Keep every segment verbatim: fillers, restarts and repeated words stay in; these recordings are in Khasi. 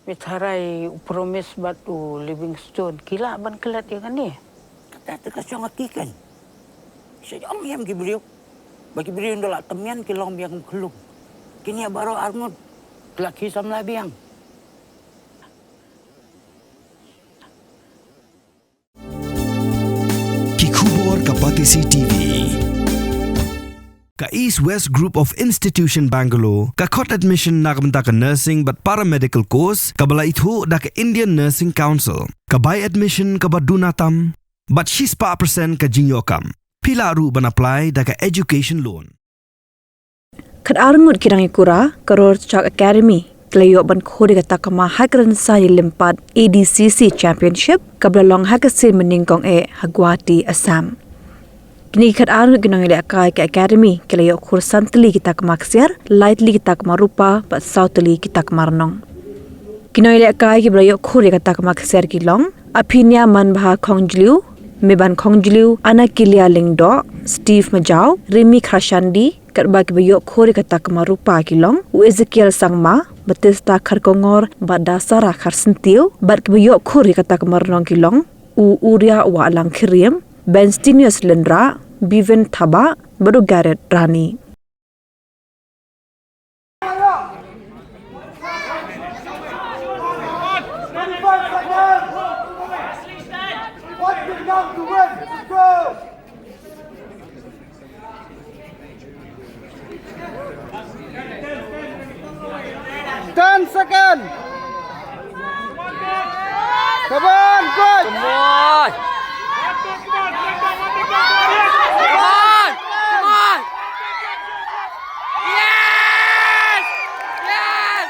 Me tharai u Promise bad u Livingstone ki lah ban klet ïa kane. Kata te ka shong ha ki kan. Sha ïam ïam ki briew. Ba ki briew nda la temian ki long biang khlung. Kine baroh arngut. Ki la ki samla biang. Ki khubor ka Batesi T V. Ka East West Group of Institution Bangalore ka khot admission na ka bynta ka nursing bad paramedical course kaba la ithuh da ka Indian Nursing Council. Ka bai admission kaba duna tam bad shispah percent ka jingïoh kam. Phi lah ruh ban apply da ka education loan. Khatar ngut ki nongïakura ka Rorschach Academy ki la ïoh ban khur ïa ka takma ha ka rynsan ïalehkai A D C C Championship kaba la long ha ka sien mynnyngkong eh ha Guwahati, Assam. Kine ki khatar ngut ki nongïalehkai ka Academy ki la ïoh khur san tylli ki takma ksiar, lai tylli ki takma rupa bad saw tylli ki takma rnong. Ki nongïalehkai kiba la ïoh khur ïa ka takma ksiar ki long Aphinia Manbha Khongjliew, Meban Khongjliew, Anakilia Lyngdoh, Steve Majaw, Rimi Kharshandi, katba kiba ïoh khur ïa ka takma rupa ki long u Ezekiel Sangma, Batista Kharkongor bad Dasara Kharsyntiew, bad kiba ïoh khur ïa ka takma rnong ki long u Uria Wahlang Khyriem, Benstinius Lyngdoh, Biven Thabah bad u Gareth Rani. Ten second. Come on, good. Come on. Come on. Come on. Yes! Yes!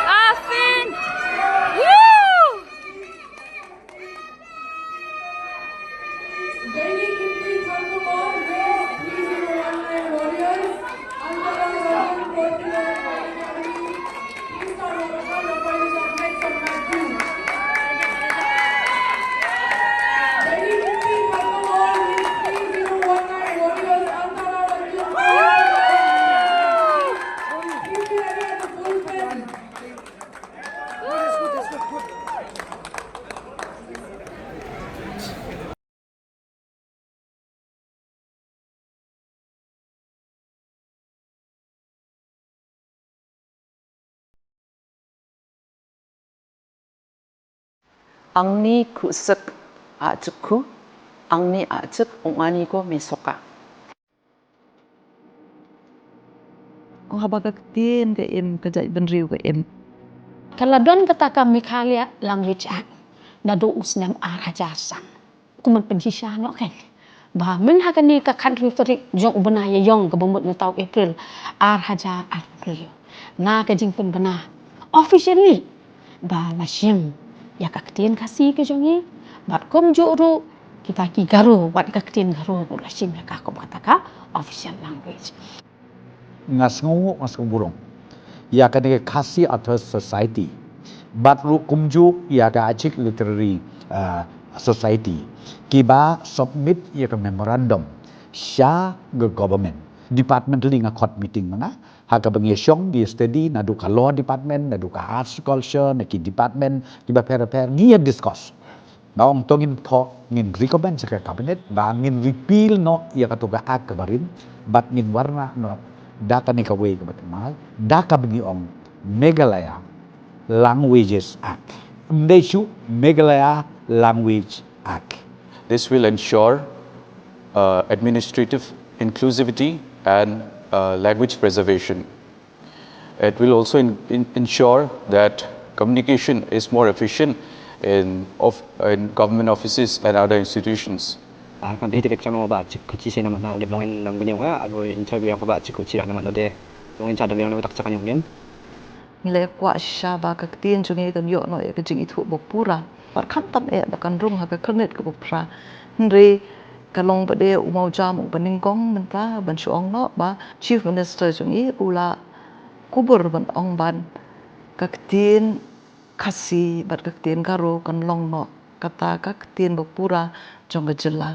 Afin! Woo! Daily Kimti Tharkongor, Miss Three zero one nine Warriors, Antara Warriors, Portillo Academy. Please start your round of applause for Max and Matthew. Daily Kimti Tharkongor, Miss Three zero one nine Warriors, Antara Warriors. Give me a hand, full pen. Angni khuh sek ah jek khuh, angni ah jek ong ani ko me soka. Ong haba ka ktien ka im, ka jaitbynriew ka im. Ka la don kata ka Meghalaya Language Act naduh u snem ar hajar san. Kumno pynshisha noh kein. Ba myn ha kane ka khathynriew tarik jong u bnai Ïaïong kaba mut mynta u April ar hajar arphew. Na ka jingpynbna officially ba la shim ïa ka ktien Khasi ka jong ngi, bad kumjuh ruh kita ki Garo, wat ka ktien Garo ruh la shim ïa ka kum kata ka official language. Nga sngewnguh, nga sngewburom ïa kane ka Khasi Authors Society bad ruh kumjuh ïa ka Achik Literary, ah, Society kiba submit ïa ka memorandum sha ka government. Departmentally nga khot meeting ma nga, ha kaba ngi ïashong ngi study naduh ka law department, naduh ka arts culture, na ki department kiba pher pher ngi ïa discuss. Nga ong to ngin thoh, ngin recommend sha ka cabinet ba ngin repeal noh ïa kato ka act kaba rim bad ngin wanrah noh da kane kawei kaba thymmai, da kaba ngi ong Meghalaya Languages Act. Ym dei shuh Meghalaya Language Act. This will ensure, uh, administrative inclusivity and, uh, language preservation. It will also in-, in-, ensure that communication is more efficient in of-, in government offices and other institutions. Ah, kan dei te ka channel ba chik ka chi sena mana le bangin nang bini wa alo interview yang ba chik chi na mana de. Bangin cha da yang tak chakan yang. Ngi la kwah shisha ba ka ktien jong ngi kan ïoh noh ïa ka jingithuh ba pura. Bad khamtam eh ba kan rung ha ka khyrnit kaba phra. Hynrei ka long ba dei u mawjam uba nyngkong mynta ban shu ong noh ba Chief Minister jong ngi u la kubur ban ong ban Ka ktien Khasi bad ka ktien Garo kan long noh kata ka ktien ba pura jong ka jylla.